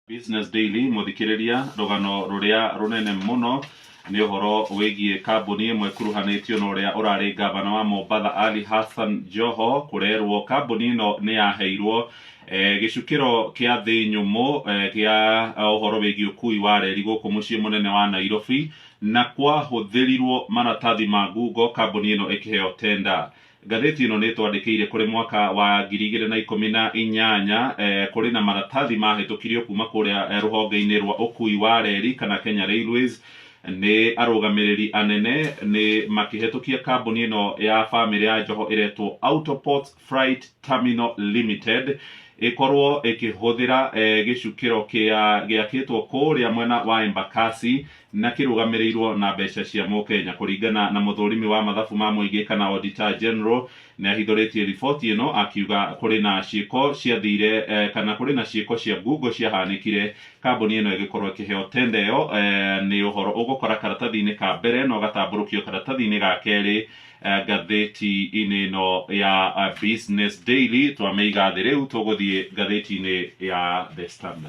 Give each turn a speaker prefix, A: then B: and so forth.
A: Business Daily mũthikĩrĩria rũgano rũrĩa rũnene mũno nĩ ũhoro wĩgiĩ kambuni ĩmwe ĩkuruhanĩtio na ũrĩa ũrarĩ ngavana wa Mombatha Ali Hassan Joho. Kũrerwo kambuni ĩno nĩ yaheirwo gĩcukĩro kĩa thĩ nyũmũ kĩa ũhoro wĩgiĩ ũkui wa reri gũkũ mũciĩ mũnene wa Nairobi, na kwahũthĩrirwo maratathi ma ngungo kambuni ĩno ĩkĩheo tenda. Ngathĩti ĩno nĩ ĩtwandĩkĩire kũrĩ mwaka wa 2018 kũrĩ na maratathi mahĩtũkirio kuma kũrĩa rũhonge-inĩ rwa ũkui wa reri kana Kenya Railways nĩ arũgamĩrĩri anene nĩ makĩhĩtũkia kambuni ĩno ya bamĩrĩ ya Joho ĩretwo Autoports Freight Terminal Limited ĩkorwo ĩkĩhũthĩra gĩcukĩro kĩa gĩakĩtwo kũrĩa mwena wa Embakasi na kĩrũgamĩrĩirwo na mbeca cia mũkenya. Kũringana na mũthũrimi wa mathabu ma mũingĩ kana Auditor General, nĩ ahithũrĩtie riboti ĩno akiuga kũrĩ na ciĩko ciathire kana kũrĩ na ciĩko cia ngungo ciahanĩkire kambuni ĩno ĩgĩkorwo ĩkĩheo tenda ĩyo. Nĩ ũhoro ũgũkora karatathi-inĩ ka mbere na ũgatambũrũkio karatathi-inĩ ga kerĩ ngathĩti-inĩ ĩno ya Business Daily. Twamĩiga thĩ, rĩu tũgũthiĩ ngathĩti-inĩ ya The Standard.